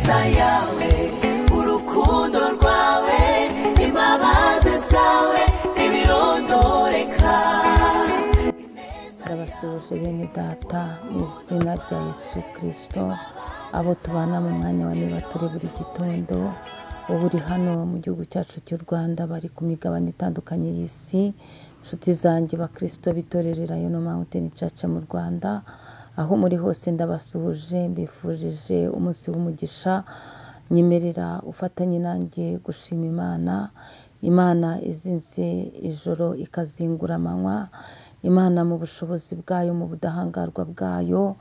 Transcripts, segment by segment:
Ineza yawe, urukundo rwawe, imbabazi zawe ntibirondoreka. Ndabasuhuje bene Data mu izina rya Yesu Kirisito, abo tubana mu mwanya wa Niba Turi buri gitondo. Ubu uri hano mu gihugu cyacu cy'u Rwanda, bari ku migabane itandukanye y'isi, inshuti zanjye bakirisito b'itorero Elayono Mountain Church mu Rwanda, aho muri hose ndabasuhuje, mbifurije umunsi w'umugisha. Nyemerera ufatanye nanjye gushima Imana, Imana izinze ijoro ikazingura amanywa. Imana mu bushobozi bwayo, mu budahangarwa bwayo,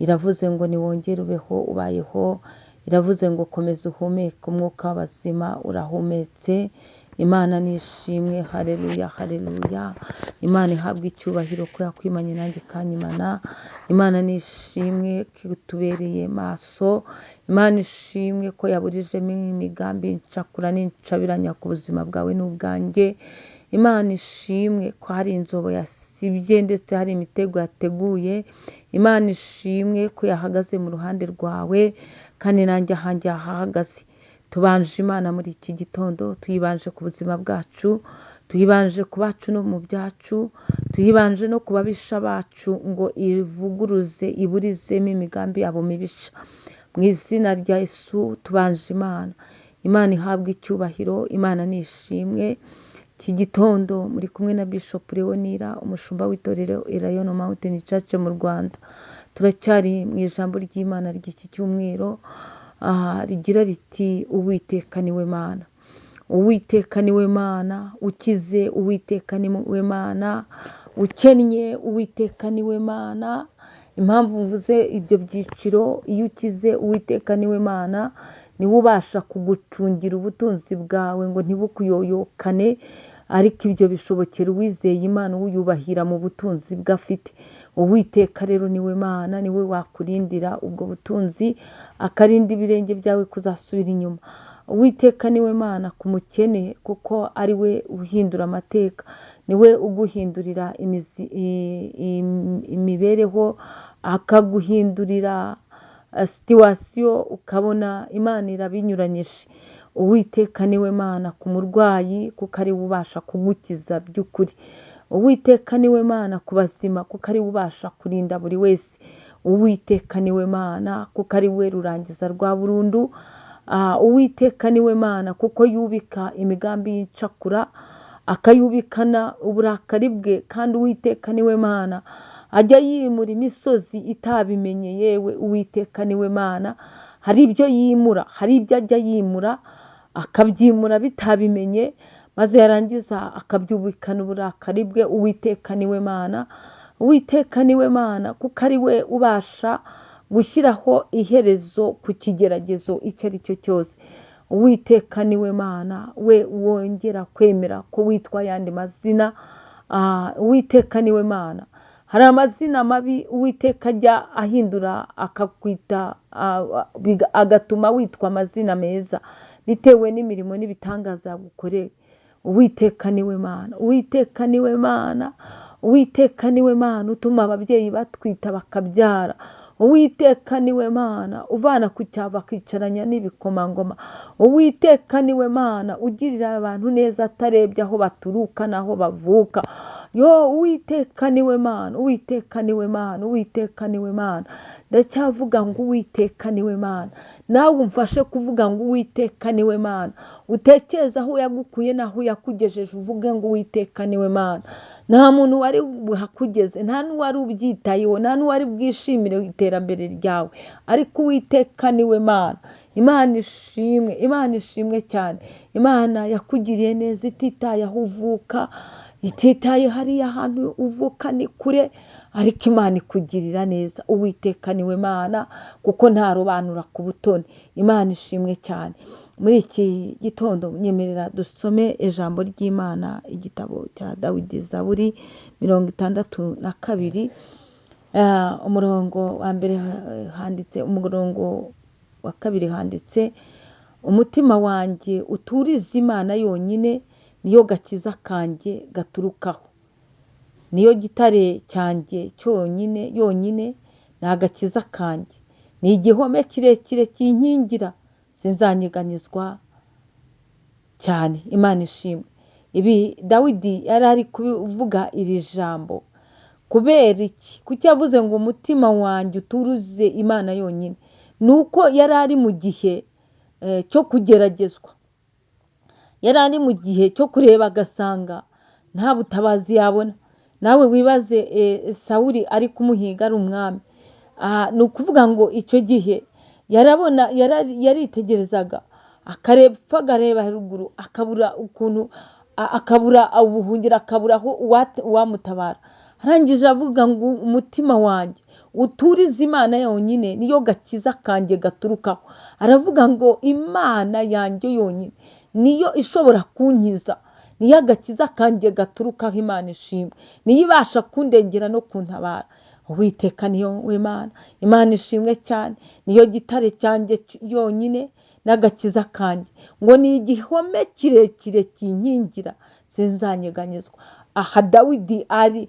iravuze ngo niwongere ubeho, ubayeho. Iravuze ngo komeza uhumeke umwuka w'abazima, urahumetse. Imana nishimwe, haleluya, haleluya. Imana ihabwe icyubahiro ko yakwimanye nanjye ikanyimana. Imana nishimwe ko itubereye maso. Imana ishimwe ko yaburijemo imigambi incakura n'incabiranya ku buzima bwawe n'ubwanjye. Imana ishimwe ko hari inzobo yasibye ndetse hari imitego yateguye. Imana ishimwe ko yahagaze mu ruhande rwawe, kandi nanjye ahanjye hahagaze. Tubanje Imana muri iki gitondo, tuyibanje ku buzima bwacu, tuyibanje ku bacu no mu byacu, tuyibanje no ku babisha bacu, ngo ivuguruze iburizemo imigambi yabo mibisha. Mu izina rya Yesu tubanje Imana. Imana ihabwe icyubahiro, Imana nishimwe. Iki gitondo muri kumwe na Bishop Leonira, umushumba w'itorero Elayono Mountain Church mu Rwanda. Turacyari mu ijambo ry'Imana ry'iki cyumweru, rigira riti: Uwiteka niwe Mana. Uwiteka niwe Mana ukize, Uwiteka niwe Mana ukennye, Uwiteka niwe Mana. Impamvu mvuze ibyo byiciro, iyo ukize Uwiteka niwe Mana, niwe ubasha kugucungira ubutunzi bwawe ngo ntibukuyoyokane, ariko ibyo bishobokera uwizeye Imana, uyubahira mu butunzi bwe afite. Uwiteka rero niwe Mana, niwe wakurindira ubwo butunzi, akarinda ibirenge byawe kuzasubira inyuma. Uwiteka niwe Mana ku mukene, kuko ari we uhindura amateka, niwe uguhindurira imibereho, akaguhindurira situation, ukabona Imana irabinyuranyije. Uwiteka niwe Mana ku murwayi, kuko ari we ubasha kugukiza by'ukuri. Uwiteka niwe Mana ku bazima, kuko ari we ubasha kurinda buri wese. Uwiteka niwe Mana, kuko ari we rurangiza rwa burundu. Uwiteka niwe Mana, kuko yubika imigambi y'incakura, akayubikana uburakari bwe. Kandi Uwiteka niwe Mana, ajya yimura imisozi itabimenye. Yewe, Uwiteka niwe Mana, hari ibyo yimura, hari ibyo ajya yimura, akabyimura bitabimenye, maze yarangiza akabyubikana uburakari bwe. Uwiteka niwe Mana. Uwiteka niwe Mana, kuko ari we ubasha gushyiraho iherezo ku kigeragezo icyo ari cyo cyose. Uwiteka niwe Mana, we wongera kwemera ko witwa ayandi mazina. Uwiteka niwe Mana. Hari amazina mabi Uwiteka ajya ahindura, akakwita, agatuma witwa amazina meza bitewe n'imirimo n'ibitangaza yagukoreye. Uwiteka niwe Mana. Uwiteka niwe Mana. Uwiteka niwe Mana utuma ababyeyi batwita bakabyara. Uwiteka niwe Mana uvana ku cyava akicaranya n'ibikomangoma. Uwiteka niwe Mana ugirira abantu neza atarebye aho baturuka n'aho bavuka. Yo, Uwiteka niwe Mana. Uwiteka niwe Mana. Uwiteka niwe Mana. Ndacyavuga ngo Uwiteka niwe Mana. Nawe umfashe kuvuga ngo Uwiteka niwe Mana. Utekereze aho yagukuye n'aho yakugejeje, uvuge ngo Uwiteka niwe Mana. Nta muntu wari buhakugeze, nta n'uwari ubyitayeho, nta n'uwari bwishimire iterambere ryawe, ariko Uwiteka niwe Mana. Imana ishimwe, Imana ishimwe cyane. Imana yakugiriye neza ititaye aho uvuka, ititaye hariya hantu uvuka ni kure, ariko Imana ikugirira neza. Uwiteka niwe Mana, kuko ntarobanura ku butoni. Imana ishimwe cyane. Muri iki gitondo nyemerera dusome ijambo ry'Imana, igitabo cya Dawidi, Zaburi 62, umurongo wa mbere handitse, umurongo wa kabiri handitse: umutima wanjye uturize Imana yonyine, niyo gakiza kanjye gaturukaho, niyo gitare cyanjye cyonyine, yonyine ni agakiza kanjye, ni igihome kirekire kinkingira. Sinzanyeganyezwa cyane. Imana ishimwe. Ibi Dawidi yari ari kuvuga iri jambo kubera iki? Kuki yavuze ngo umutima wanjye uturuze Imana yonyine? Ni uko yari ari mu gihe cyo kugeragezwa, yari ari mu gihe cyo kureba agasanga nta butabazi yabona. Nawe wibaze Sawuli ari kumuhiga ari umwami. Ni ukuvuga ngo icyo gihe yarabona, yaritegerezaga akareba epfo akareba haruguru, akabura ukuntu, akabura ubuhungiro, akabura aho uwamutabara. Arangije avuga ngo umutima wanjye uturize Imana yonyine, niyo gakiza kanjye gaturukaho. Aravuga ngo Imana yanjye yonyine niyo ishobora kunkiza, niyo agakiza kanjye gaturukaho. Imana ishimwe, niyo ibasha kundengera no kuntabara. Uwiteka niyo we Mana. Imana ishimwe cyane, niyo gitare cyanjye yonyine n'agakiza kanjye, ngo ni igihome kirekire kinkingira, sinzanyeganyezwa. Aha Dawidi ari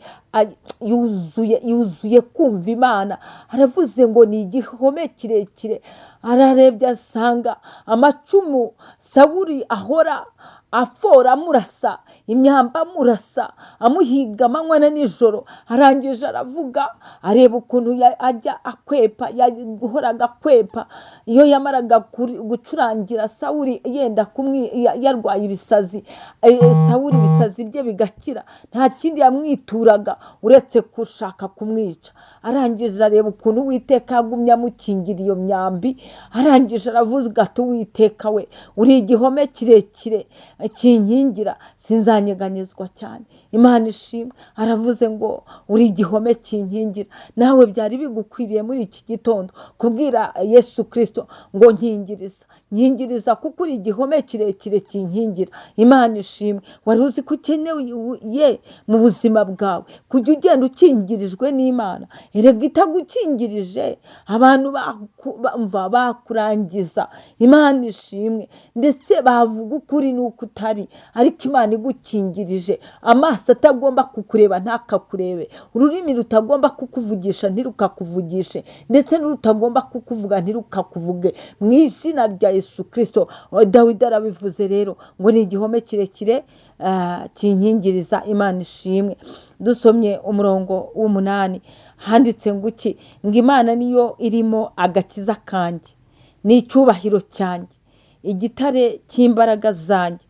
yuzuye kumva Imana, aravuze ngo ni igihome kirekire. Ararebye asanga amacumu Sawuli ahora afora amurasa, imyambi amurasa, amuhiga amanywa na nijoro. Arangije aravuga, areba ukuntu ajya akwepa, yahoraga akwepa iyo yamaraga gucurangira Sawuli yenda yarwaye ibisazi, Sawuli ibisazi bye bigakira, nta kindi yamwituraga uretse gushaka kumwica. Arangije areba ukuntu Uwiteka yagumye amukingira iyo myambi, arangije aravuga ati Uwiteka we, uri igihome kirekire kinkingira, sinzanyeganyezwa cyane. Imana ishimwe. Aravuze ngo uri igihome kinkingira. Nawe byari bigukwiriye muri iki gitondo kubwira Yesu Kristo ngo nkingiriza, nkingiriza, kuko uri igihome kirekire kinkingira. Imana ishimwe. Wari uzi ko ukeneye mu buzima bwawe kujya ugenda ukingirijwe n'Imana? Erega itagukingirije abantu bakurangiza. Imana ishimwe. Ndetse bavuga ukuri n'uko utari, ariko Imana igukingirije, amaso atagomba kukureba ntakakurebe, ururimi rutagomba kukuvugisha ntirukakuvugishe, ndetse n'urutagomba kukuvuga ntirukakuvuge, mu izina rya Yesu Kristo. Dawidi arabivuze rero ngo ni igihome kirekire kinkingiriza. Imana ishimwe. Dusomye umurongo w'umunani, handitse ngo iki? Ngo Imana niyo irimo agakiza kanjye n'icyubahiro cyanjye, igitare cy'imbaraga zanjye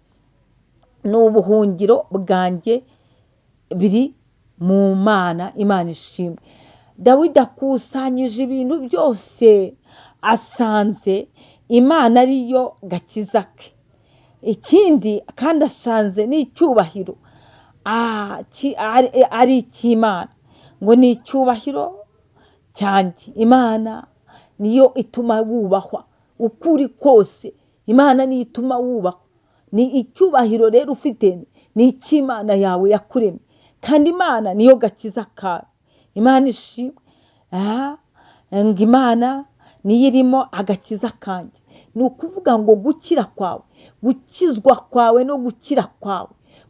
ni ubuhungiro bwanjye, biri mu Mana. Imana ishimwe. Dawidi akusanyije ibintu byose, asanze Imana ariyo gakiza ke. Ikindi kandi asanze n'icyubahiro ari icy'Imana, ngo ni icyubahiro cyanjye. Imana niyo ituma wubahwa uko uri kose, Imana niyo ituma wubahwa. Ni icyubahiro rero ufite ni icy'Imana yawe yakuremye, kandi Imana niyo gakiza kawe. Imana ishimwe. Ngo Imana niyo irimo agakiza kanjye. Ni ukuvuga ngo gukira kwawe, gukizwa kwawe no gukira kwawe,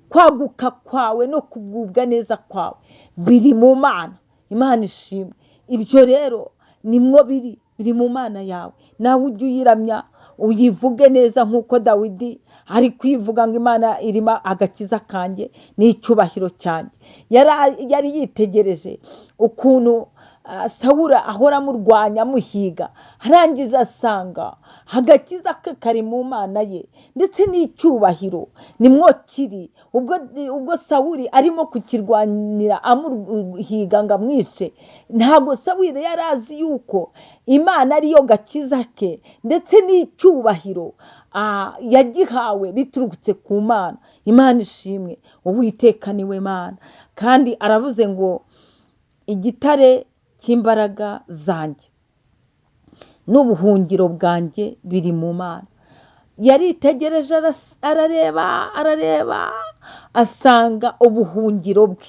kwaguka kwawe no kugubwa neza kwawe biri mu Mana. Imana ishimwe. Ibyo rero nimwo biri, biri mu Mana yawe. Nawe ujye uyiramya, uyivuge neza nk'uko Dawidi ari kwivuga ngo Imana irimo agakiza kanjye n'icyubahiro cyanjye. Yari yitegereje ukuntu Sawuli ahora amurwanya amuhiga, arangije asanga agakiza ke kari mu Mana ye, ndetse n'icyubahiro nimwo kiri. Ubwo Sawuli arimo kukirwanira amuhiga ngo amwice, ntabwo Sawuli yari azi yuko Imana ariyo gakiza ke ndetse n'icyubahiro yagihawe biturutse ku Mana. Imana ishimwe. Uwiteka niwe Mana. Kandi aravuze ngo igitare cy'imbaraga zanjye n'ubuhungiro bwanjye biri mu Mana. Yaritegereje, arareba, arareba, asanga ubuhungiro bwe,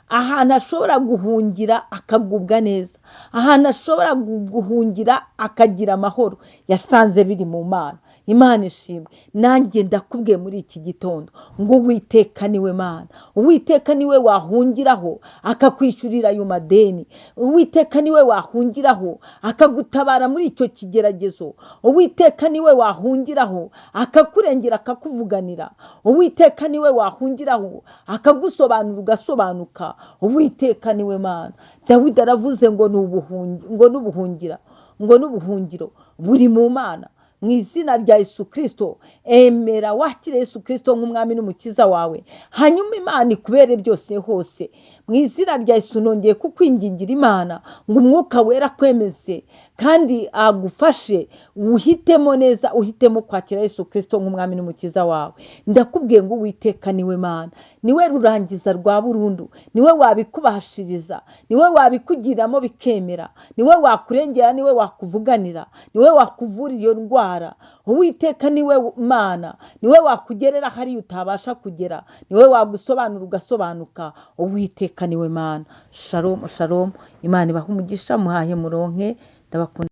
ahantu ashobora guhungira akagubwa neza. Ahantu ashobora guhungira akagira amahoro, yasanze biri mu Mana. Imana ishimwe. Nanjye ndakubwiye muri iki gitondo ngo Uwiteka niwe Mana, Uwiteka niwe wahungiraho akakwishyurira ayo madeni, Uwiteka niwe wahungiraho akagutabara muri icyo kigeragezo, Uwiteka niwe wahungiraho akakurengera akakuvuganira, Uwiteka niwe wahungiraho akagusobanura ugasobanuka. Uwiteka niwe Mana. Dawidi aravuze ngo ngo n'ubuhungiro buri mu Mana. Mu izina rya Yesu Kristo, emera wakire Yesu Kristo nk'umwami n'umukiza wawe, hanyuma Imana ikubere byose hose. Mu izina rya Yesu nongeye kukwingingira Imana ngo umwuka wera akwemeze kandi agufashe uhitemo neza, uhitemo kwakira Yesu Kristo nk'umwami n'umukiza wawe. Ndakubwiye ngo Uwiteka niwe Mana, niwe rurangiza rwa burundu, niwe wabikubashiriza, niwe wabikugiramo bikemera, niwe wakurengera, niwe wakuvuganira, niwe wakuvura iyo ndwara. Uwiteka niwe Mana, niwe wakugerera hariya utabasha kugera, niwe wagusobanura ugasobanuka. Uwiteka niwe Mana. Shalom, shalom. Imana ibahe umugisha, muhahe muronke. Ndabakunda.